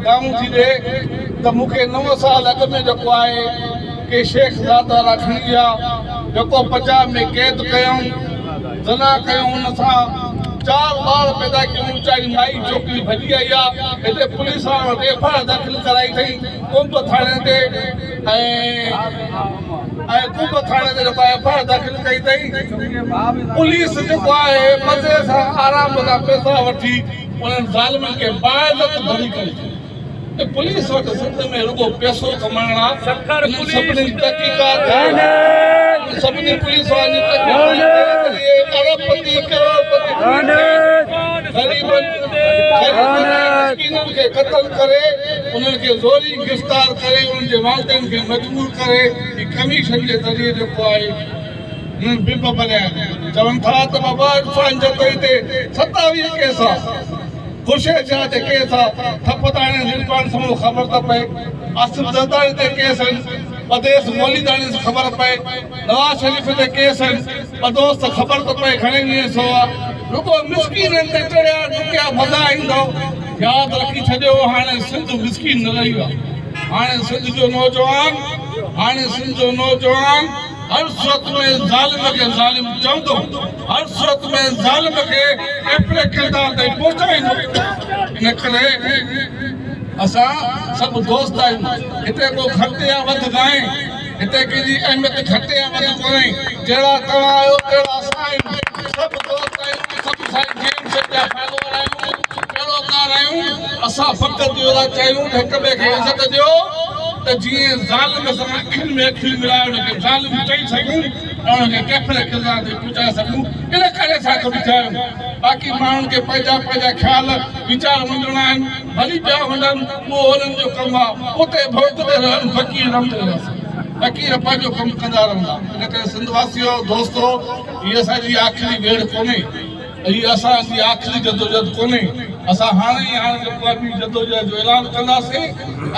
دانهون ٿي ڏي ته مون کي نو سال اڳ ۾ جيڪو آهي ڪي شيخ ذات وارا کڻي ويا جيڪو پنجاب ۾ قيد ڪيائون زنا ڪيائون ان سان چار ٻار پيدا ڪيائون ويچاري مائي ڇوڪري ڀڄي آئي آ هتي پوليس وارن وٽ ايف I R داخل ڪرائي اٿئي ڪنب ٿاڻي تي ۽ ۽ ڪنب ٿاڻي تي جيڪو ايف I R داخل ڪئي اٿئي پوليس جيڪو آهي مزي سان آرام سان پئسا وٺي انهن ظالمن کي باعزت بري ڪري ڇڏيو ته پوليس وٽ سنڌ ۾ رڳو پئسو ڪمائڻ آ انهن سڀني جي تحقيقات انهن سڀني پوليس وارن جي تحقيقات ڪري ارب پتي ڪروڙ پتي غريبن غريبن ۽ مسڪينن کي قتل ڪري انهن کي زوري گرفتار ڪري انهن جي والدين کي مجبور ڪري هي ڪميشن جي ذريعي جيڪو آهي انهن بمب ڀريا آهن چون ٿا ته بابا عرفان جتوئي تي 27 ڪيس آ خورشيد شاهه تي ڪيس آ ٿپ ته هڻي عرفان سمون خبر ته پئي آصف زرداري تي ڪيس آهن ٻڌيس موليداڻي سان خبر پئي نواز شريف تي ڪيس آهن ٻڌوس ته خبر ته پئي گهڻي ڏينهن سو آ رڳو مسڪينن تي چڙهيا ڊڪيا مزا ايندو ياد رکي ڇڏيو هاڻي سنڌ مسڪين نه رهي آ هاڻي سنڌ جو نوجوان هاڻي سنڌ جو نوجوان هر صورت ۾ ظالم کي ظالم چوندو، هر صورت ۾ ظالم کي ايپري ڪردار تائين پهچائيندو. ان ڪري اسان سڀ دوست آهيون، هتي ڪو گهٽ يا وڌ ناهي، هتي ڪنهن جي اهميت گهٽ يا وڌ ڪونهي، جهڙا توهان آهيو تهڙا اسان آهيون، سڀ دوست آهيون، سڀ سائين جي ايم سيد جا فالوور آهيون، پيروڪار آهيون، اسان فقط اهو ٿا چاهيون ته هڪ ٻئي کي عزت ڏيو. ته جيئن ظالم سان اکين ۾ اکيون ملائي ان کي ظالم چئي سگهون ۽ ان کي ڪيفر ڪردار تائين پهچائي سگهون ان ڪري اسان گڏ ٿيا آهيون باقي ماڻهن کي پنهنجا پنهنجا خيال ويچار ونڊڻا آهن ڀلي پيا ونڊن اهو انهن جو ڪم آهي اتي ڀونڪندي رهن فقير رمندي رهن فقير پنهنجو ڪم ڪندا رهندا ان ڪري سنڌ واسيو دوستو هي اسان جي آخري ويڙهه ڪونهي. هي اسان جي آخري جدوجهد ڪونهي، اسان هاڻي ئي هاڻي جيڪو آهي ٻي جدوجهد جو اعلان ڪنداسين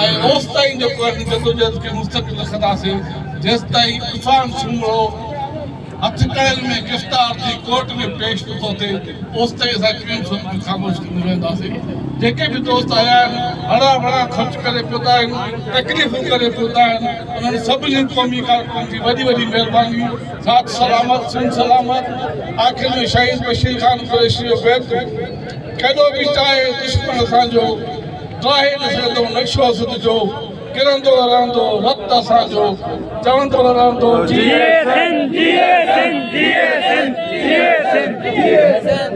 ۽ اوستائين جيڪو آهي ان جدوجهد کي مستقل رکنداسين جيستائين عرفان سومرو هٿڪڙين ۾ گرفتار ٿي ڪورٽ ۾ پيش نٿو ٿئي اوستائين اسان ڪنهن به صورت ۾ خاموش نه ويهنداسين. جيڪي به دوست آيا آهن هڙان وڙان خرچ ڪري پهتا آهن تڪليفون ڪري پهتا آهن انهن سڀني قومي ڪارڪنن جي وڏي وڏي مهرباني. ساٿ سلامت سنڌ سلامت آخر ۾ شهيد بشير خان قريشي جو بيت ڪيڏو به چاهي دشمن اسان جو ڊاهي نه سگهندو نقشو سنڌ جو ڪرندو رهندو رت اسان جو چوندو رهندو جيئي سنڌ جيئي سنڌ جيئي سنڌ جيئي سنڌ جيئي سنڌ.